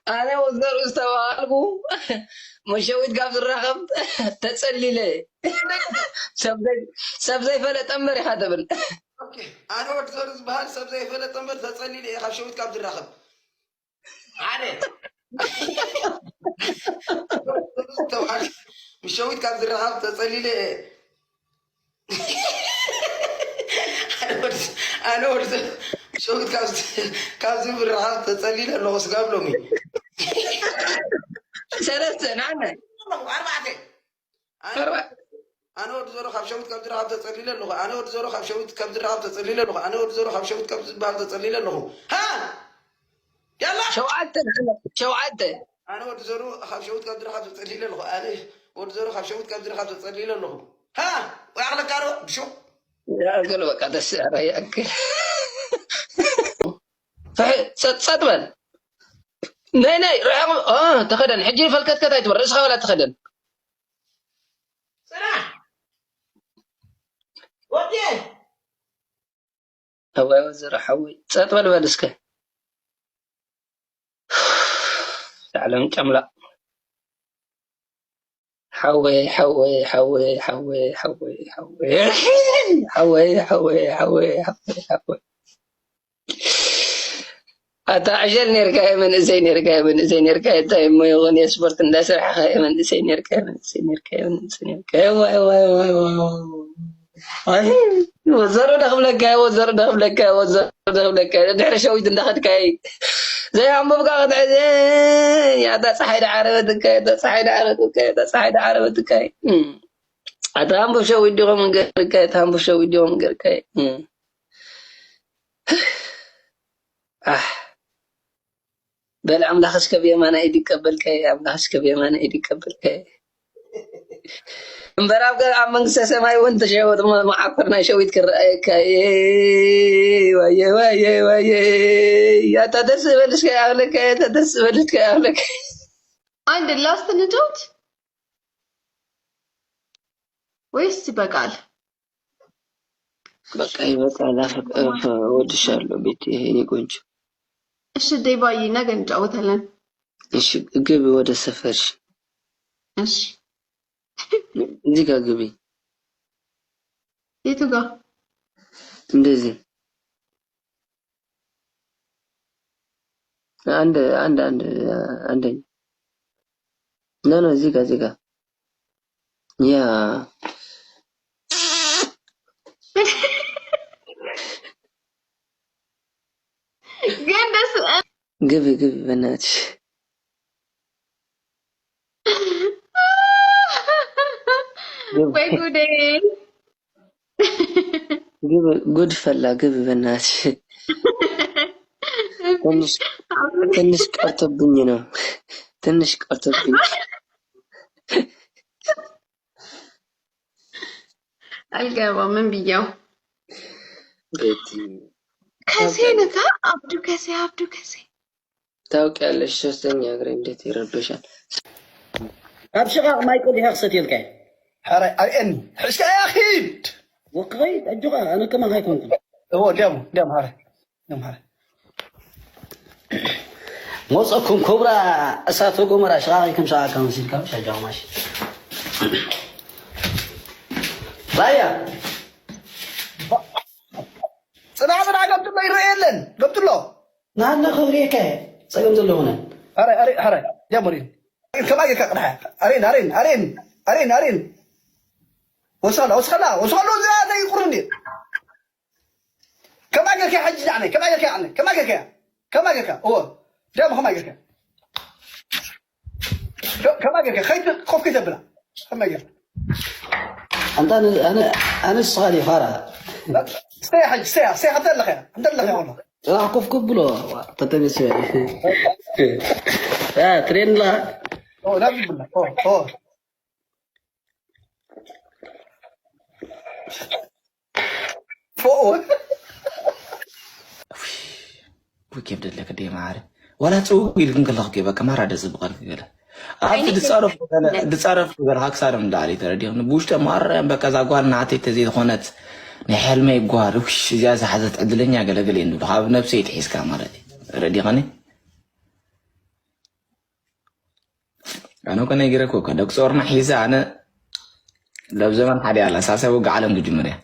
ኣነ ወዘሩ ዝተባሃልኩ መሸዊት ካብ ዝራኸብ ተጸሊለ። ሰብ ዘይ-፣ ሰብ ዘይፈለጠ እምበር ኢኻ ትብል። ኦኬ፣ ኣነ ወዲ ዘሩ ዝበሃል ሰብ ዘይፈለጠ እምበር ተጸሊለ እየ ካብ ሸዊት ካብ ዝራኸብ። ሓደ። ዝተባሃልኩ፣ ምስ ሸዊት ካብ ዝራኸብ ተጸሊለ እየ። ኣነ ወዲ፣ ኣነ ወዲ ሸዊት ካብ፣ ካብዚ ምርኻብ ተጸሊለ ኣለኹ ስጋብ ሎሚ። ሰለስተ፣ ንዓና። ኣለኹ ኣርባዕተ። ኣነ፣ ኣርባ-፣ ኣነ ወዲ ዘሮ ካብ ሸዊት ካብ ዝራኸብ ተጸሊለ ኣለኹ። ኣነ ወዲ ዘሮ ካብ ሸዊት ካብ ዝራኸብ ተጸሊለ ኣለኹ። ኣነ ወዲ ዘሮ ካብ ሸዊት ካብ ዝበሃል ተጸሊለ ኣለኹ። ሃ! ያላ! ሸውዓተ፣ ንዓና። ሸውዓተ። ኣነ ወዲ ዘሩ ካብ ሸዊት ካብ ዝራኸብ ተጸሊለ ኣለኹ። ኣነ ወዲ ዘሩ ካብ ሸዊት ካብ ዝራኸብ ተጸሊለ ኣለኹ። ሃ! ወይ ኣኽለካ ዶ? ብሹቕ። ያእክል በቃ፣ ተስዕረ ያእክል። ፍሕ-፣ ጸጥ፣ ጸጥ በል። ነይ፣ ነይ፣ ርሕቕ፣ እ፣ ተኸደን። ሕጂ ፈልከትከት ኣይትበል፣ ርእስኻ ወላ ተኸደን። ጽናሕ። ወዴ። ኣዋይ ወዘሮ ሓወይ፣ ጸጥ በል በል እስከ። ላዕሎም ጨምላቕ። ሓወይ፣ ሓወይ፣ ሓወይ፣ ሓወይ፣ ሓወይ፣ ሓወይ። ሓወይ፣ ሓወይ፣ ሓወይ፣ ሓወይ፣ ሓወይ። ኣታ ዕሸል ኔርካ፣ መንእሰይ ኔርካ፣ መንእሰይ ኔርካ፣ እንታይ እሞ ይኹን፣ የስፖርት እንዳሰርሕኻ፣ መንእሰይ ኔርካ፣ መንእሰይ ኔርካ፣ መንእሰይ ኔርካ። ዋይ፣ ዋይ፣ ዋይ፣ ዋይ፣ ዋይ። ኣይ፣ ወዘሩ ደኽብለካ፣ ወዘሩ ደኽብለካ፣ ወዘሩ ደኽብለካ። ድሕሪ ሸዊት እንዳኸድካ እዩ። ዘይኣንበብካ ክትሕዝ፣ ኣታ ፀሓይ ዳዓረበትካ፣ ኣታ ፀሓይ ዳዓረበትካ፣ ኣታ ፀሓይ ዳዓረበትካ። እም። ኣታ ኣንቡብ ሸዊት ዲኹም ገርካ፣ ኣታ ኣንቡብ ሸዊት ዲኹም ገርካ። እም። ኣሕ። በል ኣምላኽ እስከ ብየማናይ ኢድ ይቀበልካ፣ ኣምላኽ እስከ ብየማናይ ኢድ ይቀበልካ። እምበር ኣብ ገ-፣ ኣብ መንግስተ ሰማይ እውን ተሸወጥ መ-፣ መዓኮር ናይ ሸዊት ክረኣየካ። ዋየ፣ ዋየ፣ ዋየ። ኣታ ደስ ዝበልሽ ከይኣኽለካ፣ ኣታ ደስ ዝበልሽ ከይኣኽለካ። አንድ ላስት ንጫወት ወይስ ይበቃል? በቃ ይበቃል። አፍ-፣ አፍ-፣ እወድሻለሁ ቤቲ የኔ ቆንጆ። እሺ ዴባዬ፣ ነገ እንጫወታለን። እሺ ግቢ ወደ ሰፈርሽ። እሺ። እዚህ ጋር ግቢ። የቱ ጋር? እንደዚህ። አንድ፣ አንድ፣ አንድ፣ አንደኛ። ኖ፣ ኖ፣ እዚህ ጋር፣ እዚህ ጋር። ያ። ግን ደስ ግቢ፣ ግቢ፣ በእናትሽ። ግቢ። ወይ ጉዴ። ግቢ፣ ጉድ ፈላ፣ ግቢ በእናትሽ። ትንሽ፣ ትንሽ ቀርቶብኝ ነው። ትንሽ ቀርቶብኝ። አልገባም፣ ምን ብያው? ቤቲ። ከሴ ነካ፣ አብዱ ከሴ፣ አብዱ ከሴ። ታውቂያለሽ፣ ሶስተኛ እግሬ እንዴት ይረበሻል። ካብ ሽቓቕ ማይ ቀዲሐ ክሰትየልካ እየ። ሕራይ፣ ኣርእየኒ። ሕሽካ እያ ኺድ። ወክኸይ፣ ኣጆኻ፣ ኣነ ከማኻ ኣይኮንኩን። እዎ፣ እንዲያም፣ እንዲያም፣ ሕራይ። እንዲያም፣ ሕራይ። መጸኩም ኮብራ እሳተ ጎመራ ሽቓቕ ከም ሽቓቕ ከም ሲልካ ሻጃው ማሽ። ራያ። ጽናዕ፣ ጽናዕ፣ ገብትሎ ይረአ የለን። ገብትሎ። ናትና ክብሪካ ጸገም ዘሎ ሆነ። ኣረ፣ ኣረ፣ ኣረ፣ ያ መሪን። ከማይ ጌርካ ቅድሓ። ኣሬን፣ ኣሬን፣ ኣሬን፣ ኣሬን፣ ኣሬን። ወስኸላ፣ ወስኸላ፣ ወስኸላ፣ እዚኣ ዘይቁርብ እንዴ? ከማይ ጌርካ ሕጂ ዳዕነ፣ ከማይ ጌርካ ዓነ፣ ከማይ ጌርካ፣ ከማይ ጌርካ፣ እወ። ደም ከማይ ጌርካ። ከ-፣ ከማይ ጌርካ፣ ከይት-፣ ኮፍ ከይተብላ። ከማይ ጌርካ። ኣንታ ኣነ፣ ኣነ፣ ኣነ ስኻ ዲኻ ፋራ? ስተያ ሕጂ፣ ስተያ፣ ስተያ፣ ከምታ ኣለኻ፣ ከምታ ኣለኻ ወላ። ጥራሕ ኮፍ ክብሎ፣ ተተበሰ። እ፣ ትሬን ኣለኻ? ኦ፣ ናብ ዝብላ። ኦ፣ ኦ። ፎ። ወይ ከብደለክ ደይ ማዓረ። ዋላ ጽውግ ኢልክን ከለኽ ከ በቃ ማራ ደጽ ብቐልክ ገለ። ኣብቲ ኣይነ ድጻረፍ ገለ፣ ድጻረፍ ገለ ሃክሳርም ዳሊ ተረዲኹም። ብውሽጠ ማራ በቃ እዛ ጓል ናተይ ተዘይኮነት ናይ ሕልመይ ጓል፣ ውሽ፣ እዚኣ ዝሓዘት ዕድለኛ ገለ ገለ እንብሉ። ካብ ነብሰይ ትሒዝካ ማለት እዩ። ረዲኸኒ? ኣነ እኮ ነጊረኩ እኮ ደቂ ጾርና ሒዘ ኣነ ለብ ዘመን ሓደ ኣላ ሳልሳይ ውግእ ዓለም ክጅምር እያ።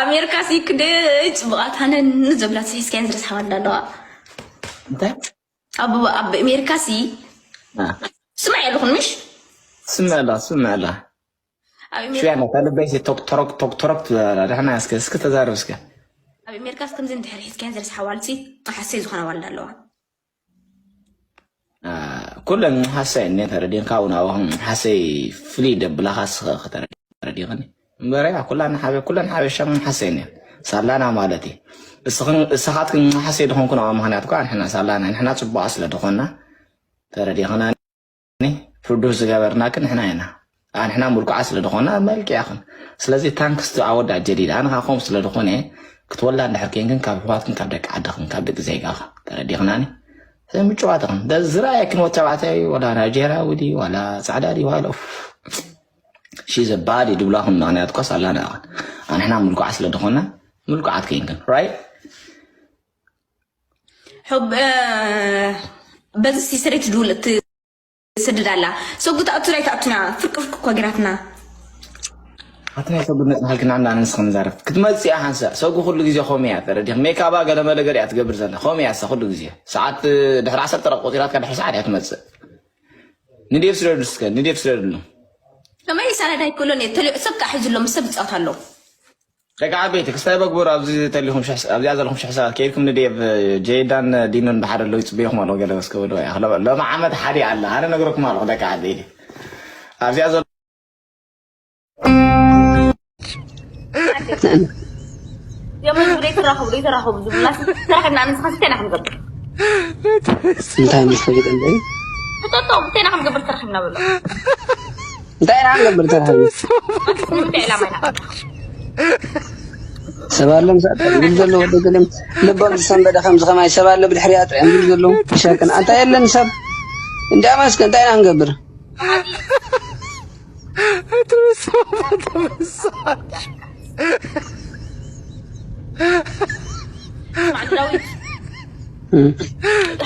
ኣሜሪካ ሲ ክደ ጽቡቓት ሃነን ዘብላት ሲ ሒዝካየን ዝረስሓዋ እንዳለዋ እንታይ ኣብ ኣብ ኣሜሪካ ሲ አ፣ ስማዕ ያለኹን ምሽ ስምዕ ኣላ ስምዕ ኣላ ኣብ ኣሜሪካ ሽያ ነታ ልበይ ሲ ቶክ ቶሮክ ቶክ ቶሮክ ትበላ ደሕና እስከ እስከ ተዛረብ እስከ ኣብ ኣሜሪካ ሲ ከምዚ እንድሕር ሒዝካየን ዝረስሓዋ ልሲ ሓሰይ ዝኾነ ዋልዳ ኣለዋ። ኩለን ምሓሰይ እኔ ተረዲንካ እውን ኣብኹም ምሓሰይ ፍልይ ደብላኻ ስኸ ከተረዲኽኒ እምበረ ኩላን ሓበ ኩለን ሓበሻ ምሓሰይ እኔ ሳላና ማለት እዩ። እስኽን እሳኻትክን ምሓሰይ ድኾንኩን ኣብ ምኽንያት እኳ ንሕና ሳላና ንሕና ጽቡቓ ስለ ድኾና ተረዲኽና ፍርዱስ ዝገበርናክ ንሕና ኢና። ኣንሕና ምልኩዓት ስለ ድኾና መልክዕ ኢኽን። ስለዚ ታንክስ ቱ ኣወዳት ጀዲድ ኣነ ካኹም ስለ ድኾነ ክትወላ እንድሕር ኬንክን ካብ ኣሕዋትክን ካብ ደቂ ዓድኽን ካብ ደቂ ዜጋኽን ተረዲኽናኒ። ምጭዋትኽን ዝረኣየክን ወተባዕታይ ዋላ ናይጀርያዊ ድዩ ዋላ ፃዕዳ ድዩ ዋላ ኡፍ። ሺ ዘባዲ ድብላኹም ምኽንያት ኮስ ኣላና ኢኽን ኣንሕና ምልኩዓት ስለ ድኾና ምልኩዓት ኬንክን ራይት ሕብ በዚ ሲሰሬት ድውል ትስድድ ኣላ። ሰጉ ትኣቱ ዳይ ትኣቱና ፍርቂ ፍርቂ እኳ ጌራትና። ኣቲ ናይ ሰጉድ ነጽሃልክና እንዳ ንስኽ ንዛረብ ክትመጽእ እያ ሓንሳእ ሰጉ ኩሉ ግዜ ኸም እያ ተረዲኽ ሜካባ ገለ መለ ገለ እያ ትገብር ዘላ ኸም እያ እሳ ኩሉ ግዜ ሰዓት ድሕሪ ዓሰርተ ደቂቕ ቆጺራትካ ድሕሪ ሰዓት እያ ትመጽእ። ንዴብ ስደዱ እስከ ንዴብ ስደድሉ። ከመይ ሳላ ዳይ ኩሎን እየ ተሊዑ ሰብ ከዓ ሒዙሎም ሰብ ይጻወት ኣሎ። ደቂ ዓበይቲ ክስታይ በግበሩ ኣብዚ ተሊኹም ሽሕ- ኣብዚኣ ዘለኹም ሽሕ ሰባት ከይድኩም ንዴብ ጄዳን ዲኖን ብሓደ ኣለዉ ይጽበይኹም ኣለዉ ገለ እስከ ወደዋ ኢኻ ሎሚ ዓመት ሓደ ኣለ ኣነ ነግረኩም ኣለኹ ደቂ ዓበይቲ ኣብዚኣ ዘሎ የመን ዘይተራኸቡ ዘይተራኸቡ ዝብላስ ተራኸብና ንስኻ እንታይ ኢና ክንገብር? እንታይ ምስ ፈሊጠ እንደ ፍጠጦ እንታይ ኢና ክንገብር ተራኺብና በሎ። እንታይ ኢና ንገብር ተራኸቢ ንምንታይ ዕላማ ኢና ሰብ ኣሎ ምሳጥ ዝብል ዘሎ ወደ ገለም ልቦም ዝሰንበደ ከምዚ ከማይ ሰብ ኣሎ ብድሕሪኣ ጥዕም ዝብል ዘሎ ሸክን ኣንታ የለን ሰብ እንዲኣ መስከ እንታይ ኢና ክንገብር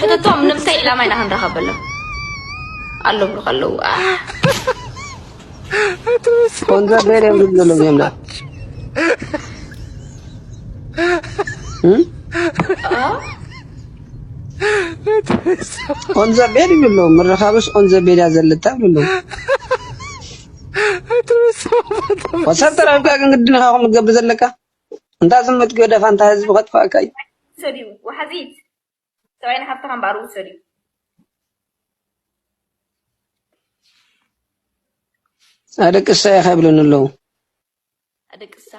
ሕተቶም ንምንታይ ዕላማ ኢና ክንረኸበሎም ኣሎ ብሉ ከለዉ ኮንዘ ቤር እዮም ዝብሉ ዘለዉ እዮም ዳ ኦንዘ ቤድ ይብሉ ምርኻብስ ኦንዘ ቤድ እያ ዘለታ ይብሉ ወሰብ ተራብካ ግን ግድን ኢኻ ከምትገብር ዘለካ እንታ ዝመት ገደፋ እንታ ህዝቢ ከጥፋእካ እዩ ውሰድዩ ወሓዚት ሰብኣይና ሃብትኻ እምበኣር ውሰድዩ ኣደቅሳ ኢኻ ይብለኒ ኣለዉ ኣደቅሳ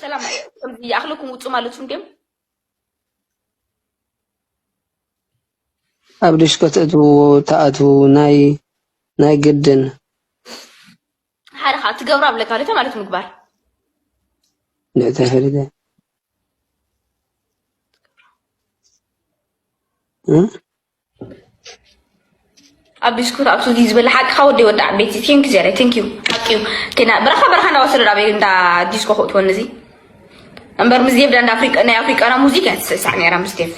ሰላም ከምዚ ይኣኽለኩም ውፁ ማለት እንድዮም ኣብ ዲስኮ ትእትዉ ትኣትዉ ናይ ናይ ግድን ሓደ ከዓ ትገብሮ ኣብ ለካለተ ማለት ምግባር ንእተ ፈሪደ ኣብ ዲስኮ ትኣቱ እዚ ዝበለ ሓቅኻ ወደይ ወዲ ዓበይቲ ቴንክ ዚያዳይ ቴንክ ዩ ሓቂ ዩ ቴና በረኻ በረኻ እንዳወሰደ ኣብ እንዳ ዲስኮ ክእትወኒ እዚ እምበር ምስ ዴቭዳ እንዳ ኣፍሪቃ ናይ ኣፍሪቃና ሙዚቃ እያ ትስዕሳዕ ነይራ ምስ ዴቭ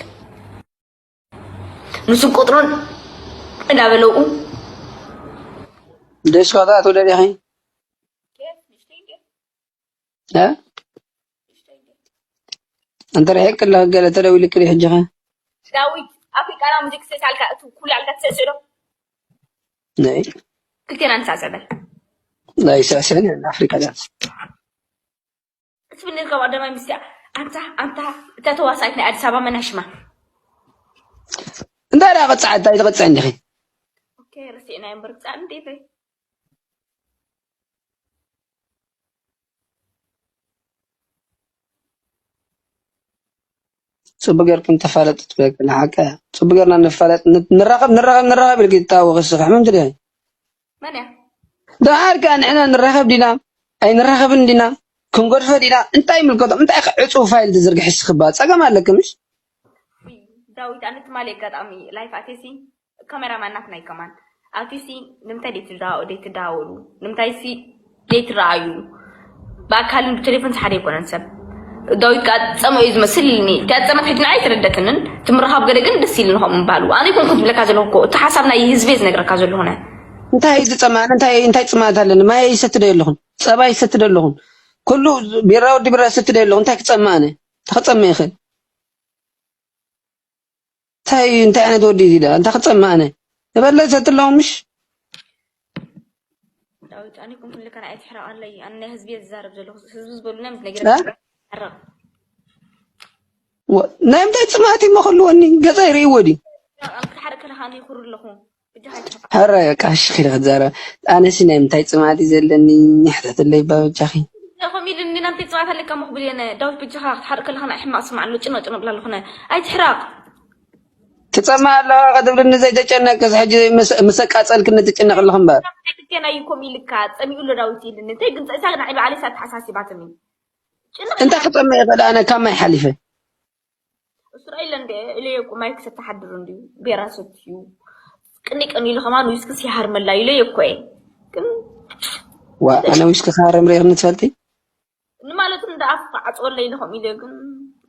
ንሱ ቁጥሩን እንዳበለውኡ ደስኮታት ወደ ዲኺ እ እንተ ርሒቅ ኣለኺ ገለ ተደዊልክሊ ሕጂ ኸ ዳዊት ኣፍሪቃና ሙዚክ ስሳልካ እቱ ኩሉ ኣልካ ትሰስዶ ናይ ክልቴና ንሳሰበል ናይ ሳሰን ኣፍሪቃ ዳንስ ክትብል ካብ ቀዳማይ ምስያ ኣንታ ኣንታ እታ ተዋሳኢት ናይ ኣዲስ ኣበባ መናሽማ እንታይ ደኣ ቅጻዕ እንታይ ትቕጽዕ እንዲኺ ኦኬ ረሲዕናዮ እምበር ክጻዕ እንዴ ጽቡቅ ጌርኩም ተፋለጡ ትበቅል ሓቀ ጽቡቅ ጌርና ንፋለጥ ንራኸብ ንራኸብ ንራኸብ ኢልኪ ትታወቂ ስራሕ ምንድን መን እያ ደሓር ከኣ ንሕና ንራኸብ ዲና ኣይንራኸብን ዲና ክንገድፎ ዲና እንታይ ይምልከቶም እንታይ ከ ዕፁ ፋይል ትዝርግሕ ስክባ ጸገም ኣለኪ ምሽ ዳዊት ኣነ ትማሊ ኣጋጣሚ ላይፍ ኣቴሲ ካሜራ ማናት ናይ ከማን ኣቲሲ ንምንታይ ደይትዳወሉ ንምንታይ ሲ ደይትረኣዩ ብኣካልን ብቴሌፎን ሓደ ኣይኮነን ሰብ ዳዊት ከኣ ጸምኦ እዩ ዝመስል ኢልኒ። እታ ጸመት ሕጂ ንዓይ ኣይተረደትንን። እቲ ምርኻብ ገለ ግን ደስ ኢልኒ ከምኡ ምባሉ። ኣነ ኣይኮንኩን ዝብለካ ዘለኹ እኮ፣ እቲ ሓሳብ ናይ ህዝቢ እየ ዝነግረካ ዘለኹ። እንታይ እዩ ዝጸምኣኒ? እንታይ፣ እንታይ ጽምኣት ኣለኒ? ማይ ይሰቲ ዶ የለኹን? ጸባ ይሰቲ ዶ ኣለኹን? ኩሉ ቢራ፣ ወዲ ቢራ ይሰቲ ዶ የለኹን? እንታይ ክጸምእ ኣነ? እንታይ ክጸምእ ይኽእል? እንታይ፣ እንታይ ዓይነት ወዲ እዩ ደኣ? እንታይ ክጸምእ ኣነ? ንበለ ይሰቲ ኣለኹ ምሽ? ዳዊት፣ ኣነ ኣይኮንኩን ልካ ንዓይ ትሕረቐለይ። ኣነ ናይ ህዝቢ እየ ዝዛረብ ዘለኹ። ህዝቢ ዝበሉና ምስ ነጊረ እ? ሕረቕ። ወ-፣ ናይ ምንታይ ጽምኣት እዩ መኸልወኒ? ገጸይ ርእይዎ ድዩ? ኣብ ክትሓርቅ ከለኻ ኣነ ይኹር ኣለኹ። ብጃኻ ኣይትሕረቕ። ሕረ፣ በቃ፣ እሺ፣ ኺደ ክትዛረብ። ኣነሲ ናይ ምንታይ ጽምኣት እዩ ዘለኒ? ሕተትለይ፣ እባ በጃኺ። ከምኡ ኢሉኒ፣ ናይ ምንታይ ጽምኣት ኣለካ እሞ ክብል እየ። ነ-፣ ዳዊት፣ ብጃኻ ክትሓርቅ ከለኻ ንዓይ ሕማቕ ስማዕ ኣሎ። ጭንቕ ጭንቕ ብላ ኣለኹ። ነ-፣ ኣይትሕረቕ። ትጸምእ ኣለኻ ክትብልኒ ዘይተጨነቅስ፣ ሕጂ ምስ-፣ ምስ ኣቃጸልክኒ ትጭነቅ ኣለኹ እምበር። ኣይትገናዩ ከምኡ ኢልካ፣ ጸሚኡ ኣሎ ዳዊት ኢልኒ። እንታይ ግን ጸ-፣ እሳ ግን ንዓይ ባዕለይስ ኣተሓሳሲባትኒ። ጭንቕ እንታይ ክጸምእ ይኽእል? ኣነ ካብ ማይ ሓሊፈ። እስራኤል እንደ ኢለዮ እኮ ማይ ክሰቲ ሓድሩ እንድዩ። ቤራ ሰትዩ። ቅኒ ቅኒ ኢሉ ከማን ዊስኪ ሲሃርመላ ኢለዮ እኮ እየ። ግን ዋ፣ ኣነ ዊስኪ ክሃርም ርኢኽኒ ትፈልጢ? ንማለቱ እንደ ኣፉ ክዓጽወለይ ኢለ ከምኡ ኢለዮ ግን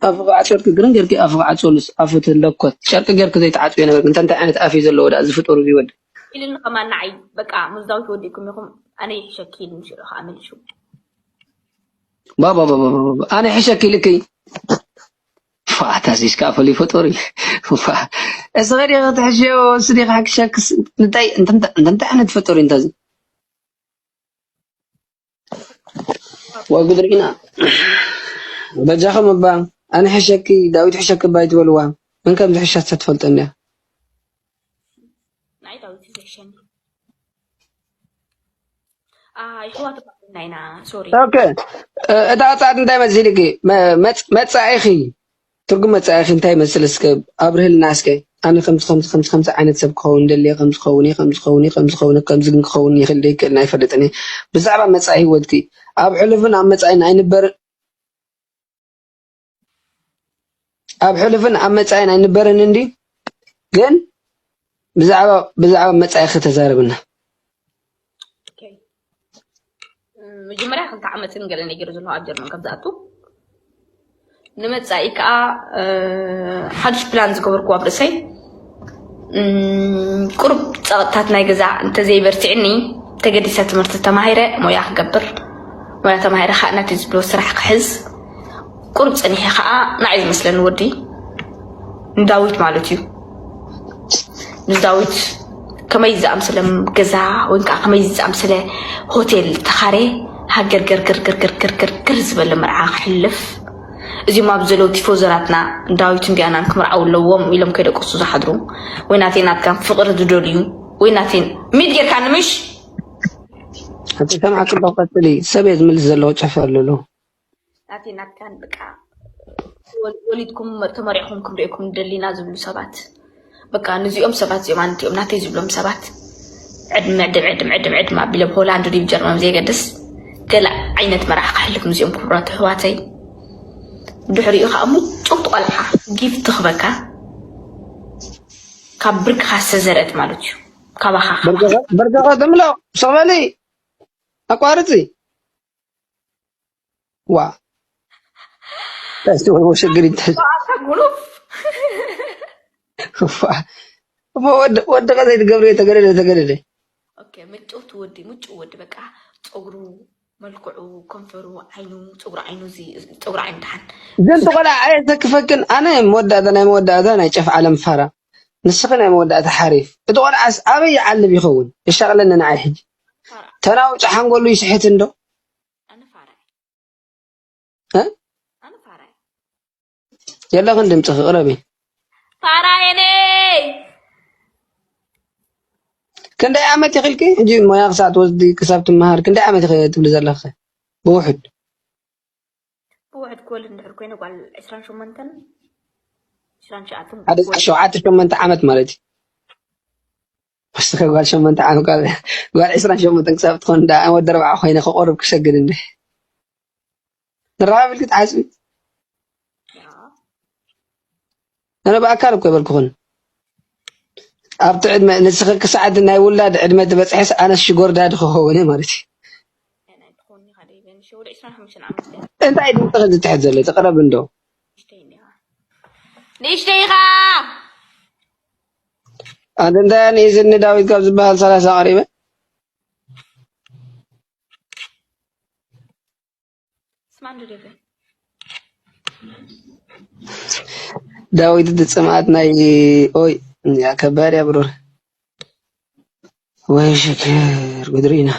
ኣፉ ክዓጽወልኪ ግርን ጌርኪ ኣፉ ክዓጽወሉስ ኣፉ ትለኮት። ጨርቂ ጌርኪ ዘይትዓጽዮ ነበርኪ። እንታይ፣ እንታይ ዓይነት ኣፍ እዩ ዘለዎ ደኣ እዚ ፍጡር እዚ ወዲ? ኢልኒ ከማን ንዓይ በቃ ምስ ዳዊት ወዲእኩም ኢኹም ኣነ ይሕሸኪ ኢልኒ ሽዑ ከኣ መሊሱ። ባባባባባ፣ ኣነ ይሕሸኪ ኢልኪ? ፋ፣ ታዚስ ከኣ ፍሉይ ፍጡር እዩ። ፋ፣ እስኺ ዲኺ ትሕሽዮ፣ እሱ ዲኺ ሓክሸክስ? እንታይ፣ እንታይ፣ እንታይ ዓይነት ፍጡር እዩ እንተዚ? ወይ ጉድ ርኢና። በጃኹም እባ፣ ኣነ ሕሸኪ፣ ዳዊት ሕሸኪ እባ ኣይትበልዋ። መን ከም ዝሕሻ እሳ ትፈልጦ እንድያ። ናይ ዳዊት እዩ ዝሕሸኒ። ኣይ፣ ኣሕዋት እባ ኮይና ኢና፣ ሶሪ። ኦኬ። እ-፣ እታ ጻዕት እንታይ መሲልኪ? መ-፣ መጽ-፣ መጻኢኺ፣ ትርጉም መጻኢኺ እንታይ ይመስል እስከ ኣብርህልና እስከ። ኣነ ከምዚ፣ ከምዚ፣ ከምዚ፣ ከምዚ ዓይነት ሰብ ክኸውን ደልየ፣ ከምዚ ክኸውን እየ፣ ከምዚ ክኸውን እየ፣ ከምዚ ክኸውን፣ ከምዚ ግን ክኸውን ይኽእል ዶ ኣይክእልን ኣይፈልጥን እየ። ብዛዕባ መጻኢ ህይወትኪ፣ ኣብ ሕሉፍን ኣብ መጻኢን ኣይንበር-፣ ኣብ ሕሉፍን ኣብ መጻኢን ኣይንበርን እንድዩ፣ ግን ብዛዕባ፣ ብዛዕባ መጻኢኺ ተዛረብና። ኦኬ። እም፣ መጀመርያ ክልተ ዓመትን ገለ ነጊሩ ዘለኹ ኣብ ጀርመን ከም ዝኣቱ። ንመጻኢ ከኣ፣ እ፣ ሓድሽ ፕላን ዝገበርኩዎ ኣብ ርእሰይ፣ እም፣ ቁሩብ ጸቕጥታት ናይ ገዛ እንተዘይበርቲዕኒ፣ ተገዲሰ ትምህርቲ ተማሂረ ሞያ ክገብር፣ ሞያ ተማሂረ ከኣ ናተይ ዝብሎ ስራሕ ክሕዝ፣ ቁሩብ ጸኒሐ ከኣ ንዓይ ዝመስለኒ ወዲ ንዳዊት ማለት እዩ። ንዳዊት ከመይ ዝኣምሰለ ገዛ ወይ ከዓ ከመይ ዝኣምሰለ ሆቴል ተኻርየ ሃገር ገርገር ገርገር ገርገር ዝበለ መርዓ ክሕልፍ፣ እዚኦም ኣብ ዘለዉ ቲፎዞራትና ዳዊትን ዲያናን ክምርዓዉ ኣለዎም ኢሎም ከይደቀሱ ዝሓድሩ፣ ወይ ናተይ ናትካን ፍቕሪ ዝደልዩ፣ ወይ ናተይ ሚድ ጌርካ ንምሽ ሓንቲ ሰምዓ ጽቡቕ ቀጽሊ። ሰብ እየ ዝምልስ ዘለኹ፣ ጨፍ ኣለሉ። ናተይ ናትካን በቃ ወል-፣ ወሊድኩም ተመሪዕኹም ክንሪኤኩም ንደሊና ዝብሉ ሰባት፣ በቃ ንዚኦም ሰባት እዚኦም ኣንቲኦም ናተይ ዝብሎም ሰባት ዕድም፣ ዕድም፣ ዕድም፣ ዕድም፣ ዕድም ኣቢሎም ሆላንድ ድዩ ጀርመን ዘይገድስ ገለ ዓይነት መርዓ ክሕልፍ ምስኦም ክብራት ኣሕዋተይ። ብድሕሪኡ ከዓ ምጭውቲ ቆልዓ ጊፍት ክበካ ካብ ብርክኻ ዝተዘርአት ማለት እዩ። ካባኻ፣ ካባኻ። ብርክኻ፣ ብርክኻ ትምሎ፣ ስቕ በሊ፣ ኣቋርጺ። ዋ። ታስቲ ወይ ወሸግሪ ታስቲ። ኣታ ጉሩፍ። ዋ። እሞ ወዲ፣ ወዲ ከዘይ ትገብሪ ተገደደ፣ ተገደደ። ኦኬ፣ ምጭውቲ ወዲ፣ ምጭው ወዲ በቃ ጸጉሩ፣ መልክዑ፣ ከንፈሩ፣ ዓይኑ፣ ጸጉሪ ዓይኑ፣ እዚ ጸጉሪ ዓይኑ ደሓን። ግን እቲ ቆልዓ ኣየዘክፈክን? ኣነ መወዳእታ፣ ናይ መወዳእታ ናይ ጨፍ ዓለም ፋራ። ንስኺ ናይ መወዳእታ ሓሪፍ። እቲ ቆልዓስ ኣበይ ይዓልብ ይኸውን? የሻቕለኒ ንዓይ ሕጂ። ፋራ። ተናውጽ ሓንጎሉ ይስሕት እንዶ? ኣነ ፋራ እየ። እ? ኣነ ፋራ እየ። የለኽን ድምፅኺ፣ ቅረቢ። ፋራ እየ እኔ። ክንደይ ዓመት ኢኺልኪ? ሕጂ ሞያ ክሳብ ትወስዲ፣ ክሳብ ትመሃር፣ ክንደይ ዓመት ኢኺ ትብሊ ዘለኺ? ብውሑድ። ብውሑድ ክወልድ እንድሕር ኮይነ ጓል ዕስራን ሸሞንተን፣ ዕስራን ትሽዓተን ሓደ ክወልድ። ሸውዓተ ሸሞንተ ዓመት ማለት እዩ። ንስኺ ጓል ሸሞንተ ዓመት፣ ጓል፣ ጓል ዕስራን ሸሞንተን ክሳብ ትኾን ደኣ ወዲ ኣርብዓ ኮይነ ክቆርብ ክሰግድ እንደ። ንራኸብ ኢልኪ ትሓስቢ? ኣነ ብኣካል እኮ ይበልኩኽን። ኣብቲ ዕድመ፣ ንስኺ ክሳዕ እቲ ናይ ውላድ ዕድመ ትበጽሕስ ኣነስ ሽጎር ዳዲ ክኸውን እየ ማለት እዩ። ናይ ትኾኒ ካደ ይበንሽ። እንታይ ድምፅኺ ዝትሕት ዘሎ? ተቕረብ እንዶ። ንእሽተይ ኢኻ። ኣንተ እንታይ ንእስኒ ዳዊት ካብ ዝበሃል ሰላሳ ቀሪበ። ዳዊት እቲ ፅምኣት ናይ ኦይ እዚኣ ከባድ እያ ብሩር። ወይ ሽክር ጉድሪና።